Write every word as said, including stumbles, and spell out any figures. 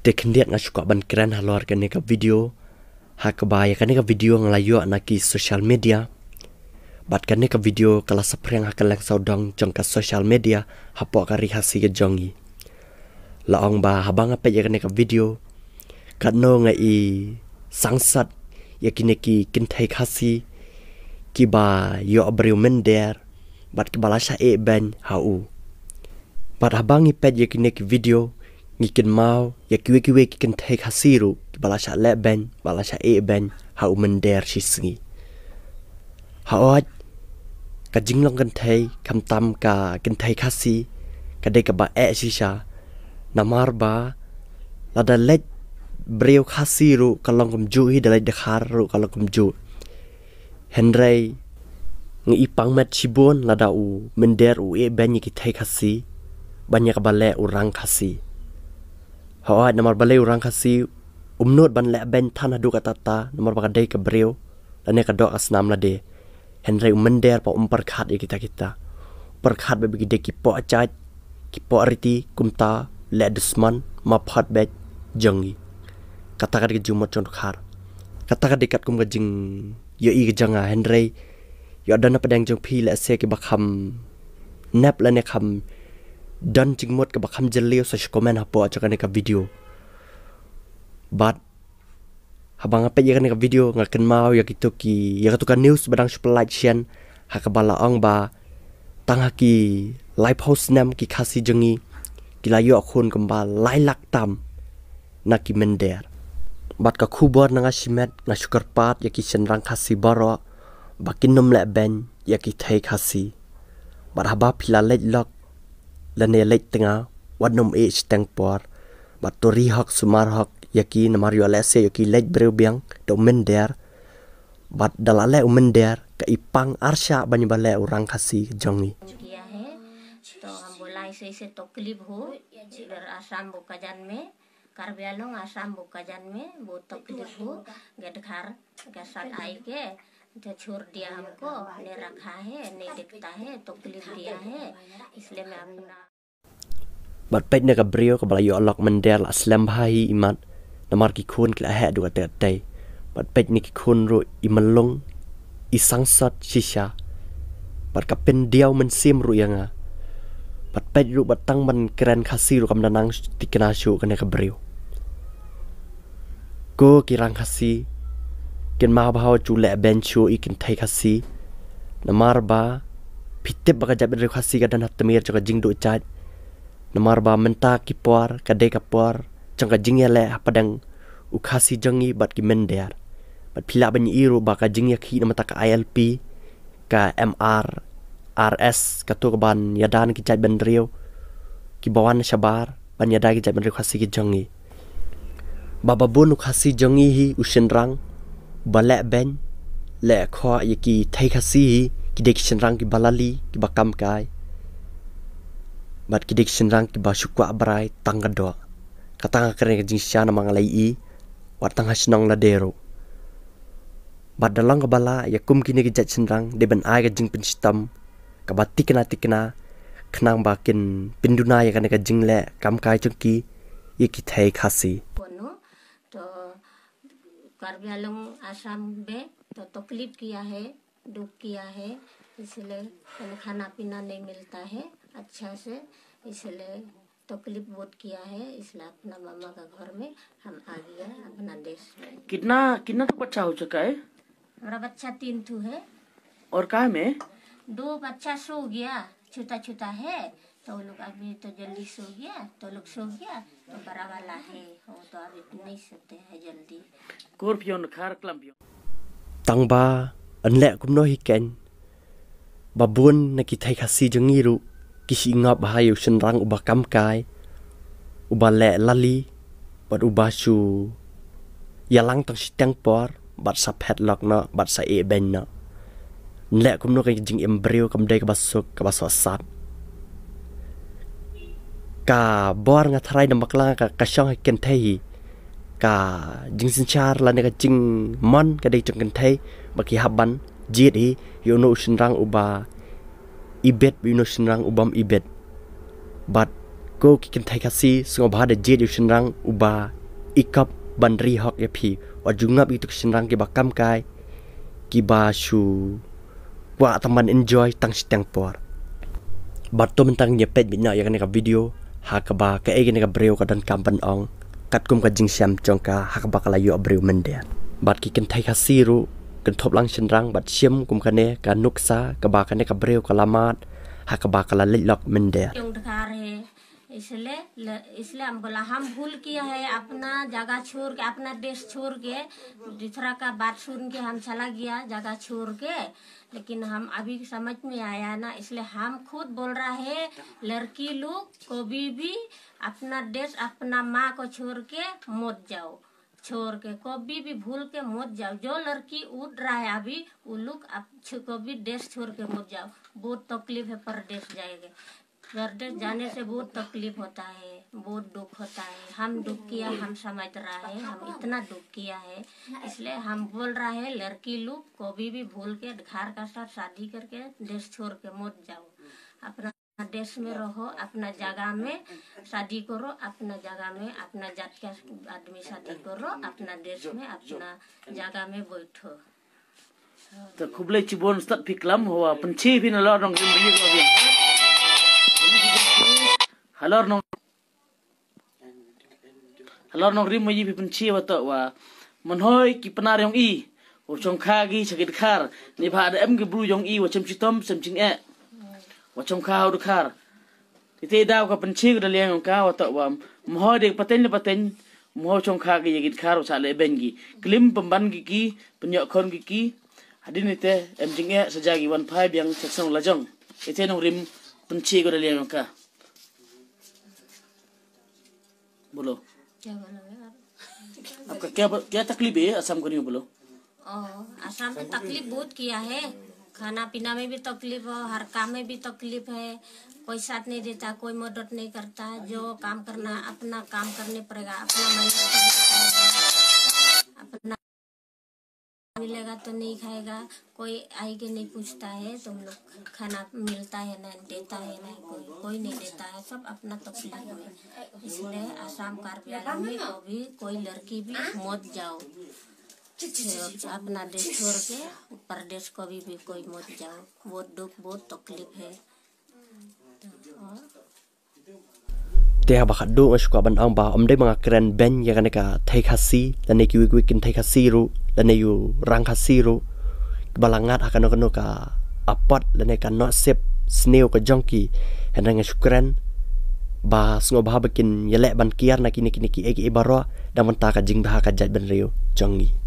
Te khyndiat nga shu kwah ban kren halor kane ka video, ha kaba ïa kane ka video nga la ïoh na ki social media. Bad kane ka video ka la saphriang ha ka lyngsawdong jong ka social media hapoh ka ri Khasi ka jong ngi. La ong ba haba nga peit ïa kane ka video, katno nga i sangsot ïa kine ki kynthei Khasi kiba ïoh briew mynder bad kiba la shah ïehbeiñ ha u. Bad haba ngi peit ïa kine ki video, ngi kynmaw ïa kiwei kiwei ki kynthei Khasi ruh kiba la shah lehbeiñ, ba la shah ïehbeiñ ha u mynder shisngi. Hooid, ka jinglong kynthei khamtam ka kynthei Khasi ka dei kaba eh shisha. Namar ba lada leit briew Khasi ruh ka long kumjuh hi, da leit dkhar ruh ka long kumjuh. Hynrei nga i pang met shibun lada u mynder u ïehbeiñ ïa ki thei Khasi ban ïa kaba leh u rang Khasi. Hooid, namar balei u rang Khasi um nud ban lehbeiñ than haduh katta katta, namar ba ka dei ka briew lane ka doh ka snam lade. Hynrei u mynder pat um pyrkhat ïa kita kita. Pyrkhat ba ki dei ki poh jait, ki poh riti, kumta leh dusmon, ma phot beit jong ngi. Kata ka dei ka jingmut jong dkhar. Kata ka dei katkum ka jingïohi ka jong nga, hynrei ïoh don na pdeng jong phi lehse kiba kham nep lane kham don jingmut kaba kham jylliew, sa shu comment hapoh jong kane ka video. Bad haba nga peit ïa kane ka video nga kynmaw ïa kito ki, ïa kito ka news ba dang shu pynlait shen, ha kaba la ong ba tang ha ki laiphew snem ki Khasi jong ngi ki la ïoh khun kumba lai lak tam na ki mynder. Bad ka khubor na nga shimet nga shu kyrpad ïa ki shynrang Khasi baroh ba kin ym lehbeiñ ïa ki thei Khasi. Bad haba phi la leit lok lane leit tnga, wat nym ïeh shiteng por. Bad to ri hok sumar hok ïa ki, namar ïoh lehse ïoh ki leit briew biang da u mynder. Bad da la leh u mynder ka i pang arshah ban ïa ba leh u rang Khasi jong ngi. किया है, तो हम बोला ऐसे ऐसे तकलीफ हो, इधर आसाम बोकाजान में, कार्बी आंगलोंग आसाम बोकाजान में बहुत तकलीफ हो, गदखार के साथ आई के जो छोड़ दिया हमको, नहीं रखा है, नहीं देखता है, तकलीफ दिया है, इसलिए मैं अपना Bad peit na ka briew kaba la ïoh lok mynder la slem bha hi imat, namar ki khun ki la heh duh katei katei. Bad peit na ki khun ruh i mlung, i sangsot shisha. Bad ka pyndiaw mynsiem ruh ïa nga. Bad peit ruh bad tang ban kren Khasi ruh kam da nang tikna shuh kane ka briew. Ko ki rang Khasi, kynmaw bha ju lehbeiñ shuh ïa ki kynthei Khasi. Namar ba phi tip ba ka jaitbynriew Khasi ka don ha tmier jong ka jingduh jait. Namar ba mynta ki por ka dei ka por jong ka jingïaleh hapdeng u Khasi jong ngi bad ki mynder. Bad phi lah ban ïohi ruh ba ka jingïakhih na bynta ka I L P, ka M R R S, kato kaban ïada na ki jaitbynriew kiba wan shabar ban ïada ki jaitbynriew Khasi ki jong ngi. Ba ba bun u Khasi jong ngi hi, u shynrang ba lehbeiñ, leh khoh ïa ki thei Khasi hi, ki dei ki shynrang kiba lali, kiba kam kai. Bad ki dei ki shynrang kiba shu kwah brai tang ka doh. Kata nga kren ka jingshisha namar nga la ïohi wat tang ha shnong lade ruh. Bad da long kaba lah ïa kum kine ki jait shynrang dei ban ai ka jingpynshitom kaba tikna tikna, khnang ba kin pynduna ïa kane ka jingleh kam kai jong ki ïa ki thei Khasi. कोनो तो कार्बी आंगलोंग आसाम में तो तकलीफ किया है, दुख किया है, इसलिए हमें खाना पीना नहीं मिलता है अच्छा से, इसलिए तकलीफ बहुत किया है, इसलिए अपना मामा का घर में हम आ गया, अपना देश में। कितना, कितना तो बच्चा हो चुका है? हमारा बच्चा तीन ठो है। और कहाँ में? दो बच्चा सो गया, छोटा छोटा है, तो वो लोग अभी तो जल्दी सो गया, तो लोग सो गया, तो बड़ा वाला है, वो तो अभी नहीं सोते हैं जल्दी। Kor phi ïoh na khar klam phi ïoh. Tang ba yn leh kumno hi ken, ba bun na ki thei Khasi jong ngi ruh ki shu ngop ha ïa u shynrang uba kam kai, uba leh lali, bad uba shu ïalang tang shiteng por bad sa phet lok noh bad sa ïehbeiñ noh. Yn leh kumno ka jingim briew kam dei kaba suk kaba sohsat. Ka bor nga tharai na bakla ka, ka shong ha ki kynthei hi. Ka jingsynshar lane ka jingmon ka dei jong ki kynthei ba ki hap ban jied hi ïa uno u shynrang uba ibit, ïa uno u shynrang u bym ibit. Bad Ko ki kynthei Khasi, sngewbha da jied ïa u shynrang uba i kop ban ri hok ïa phi. Wat ju ngap ïa kitu ki shynrang kiba kam kai, kiba shu kwah tang ban enjoy tang shiteng por. Bad to mynta ngin ïa peit beit noh ïa kane ka video ha kaba kaei kane ka briew ka donkam ban ong katkum ka jingshem jong ka ha kaba ka la ïoh briew mynder. Bad ki kynthei Khasi ruh kynthup lang shynrang bad shim kum kane ka nuksa kaba kane ka briew ka la mad ha kaba ka la leit lok mynder. क्यों दिखा रहे हैं? इसलिए ल- इसलिए हम बोला, हम भूल किया है, अपना जगह छोड़ के, अपना देश छोड़ के, दूसरा का बात सुन के हम चला गया जगह छोड़ के। लेकिन हम अभी समझ में आया ना, इसलिए हम खुद बोल रहा है, लड़की लोग कभी भी अपना देश, अपना माँ को छोड़ के मत जाओ। छोड़ के कभी भी भूल के मत जाओ। जो लड़की उठ रहा है अभी, वो लोग आप छ- कभी देश छोड़ के मत जाओ। बहुत तकलीफ है परदेश जाएंगे। परदेश जाने से बहुत तकलीफ होता है, बहुत दुख होता है। हम दुख किया, हम समझ रहा है, हम इतना दुख किया है, इसलिए हम बोल रहा है, लड़की लोग कभी भी भूल के घर का साथ शादी करके देश छोड़ के मत जाओ। अपना देश में रहो, अपना जगह में शादी करो, अपना जगह में अपना जात का आदमी शादी करो, अपना देश में, अपना जगह में बैठो। Te khublei chibun stad phi klam hawa pynche phi na lor nongrim ri ko phi. Halor nong halor nongrim ma yi phi pynche wa to wa mynhoi ki pnar yong i wa chongkha gi cha ki dkhar ni ba da em ki bru yong i wa chem chitom chem ching e wa chongkha u dkhar. Ite daw ka pynche ka da liang yong ka wa to wa mynhoi de pateng le pateng mynhoi chongkha gi ya ki dkhar wa cha le ben gi klim pemban gi ki pynyok khon gi ki. Hadin ite em jing e saja gi wan phai biang seksong lajong. Ite nongrim pynche ka da liang yong ka. बोलो। क्या बोलोगे आप? आपका क्या क्या तकलीफ है असम करने में बोलो। ओ, आसाम में तकलीफ बहुत किया है। खाना पीना में भी तकलीफ हो, हर काम में भी तकलीफ है। कोई साथ नहीं देता, कोई मदद नहीं करता। जो काम करना, अपना काम करने पड़ेगा, अपना मेहनत करना पड़ेगा। अपना मिलेगा तो नहीं खाएगा, कोई आई के नहीं पूछता है तुम लोग खाना मिलता है ना, देता है ना, कोई कोई नहीं देता है। सब अपना तकलीफ में। इसलिए आसाम कार्बी आंगलोंग में कभी कोई लड़की भी मत जाओ। अपना देश छोड़ के परदेश कभी भी कोई मत जाओ। बहुत दुख, बहुत तकलीफ है। तो और Te haba khatduh nga shu kwah ban ong ba ym dei ba nga kren beiñ ïa kane ka thei Khasi lane ki wik wik kynthei Khasi ruh lane ïa u rang Khasi ruh ba la ngat ha kano kano ka apot lane ka nohsip sniew ka jong ki. Hynrei nga shu kren ba sngewbha ba kin ïaleh ban kiar na kine kine kiei kiei baroh da mynta ka jingbha ka jaitbynriew jong ngi.